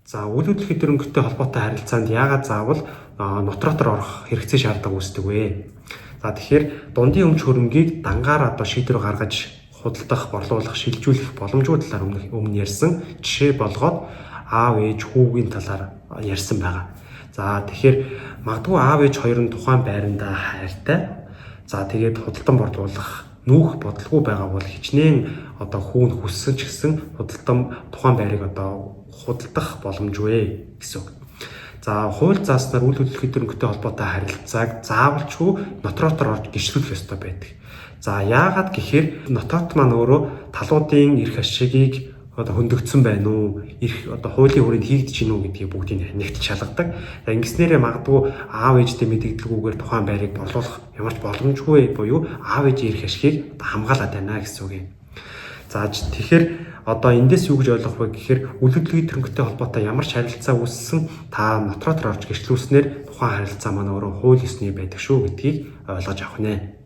За, үл хөдлөлийн хөрөнгөтэй холбоотой харилцаанд яагаад заавал нотариатаар орох хэрэгцээ шаардлага үүсдэг вэ? За, тэгэхээр дундын өмч хөрөнгийг дангаар одоо шийдвэр гаргаж худалдах, борлуулах, шилжүүлэх боломжгүй талаар өмнө ярьсан жишээ болгоод аав ээж хүүгийн талаар ярьсан байгаа. За, тэгэхээр магадгүй аав ээж хоёр нь тухайн байрандаа хайртай. За, тэгээд худалдан борлуулах нүүх бодлого байгаа бол хичнээн одоо хүүн хүссэн ч гэсэн худалдан тухайн байрыг одоо худалдах боломжгүй гэсэн үг. За, хууль зааснаар үл хөдлөх хөрөнгөтэй холбоотой харилцааг заавалчгүй нотариатаар орж гэрчлүүлэх ёстой байдаг. За, яагаад гэхээр нотариат маань өөрөө талуудын эрх ашигыг одоо хөндөгдсөн байна уу, эрх одоо хуулийн хүрээнд хийгдэж гин үү гэдгийг бүгдийг нэгт шалгадаг. За, ингэснээрээ магадгүй аав ээжтэй мэдэгдэлгүйгээр тухайн байрыг борлуулах ямар ч боломжгүй буюу аав ээжийн эрх ашигыг одоо хамгаалаад байна гэсэн үг юм. За, тэгэхээр одоо эндээс юу гэж ойлгох вэ гэхээр үл хөдлөлийн хөрөнгөтэй холбоотой ямар ч харилцаа үүссэн та нотариатаар орж гэрчлүүлснээр тухайн харилцаа маань өөрөө хууль ёсны байдаг шүү гэдгийг ойлгож авах нэ.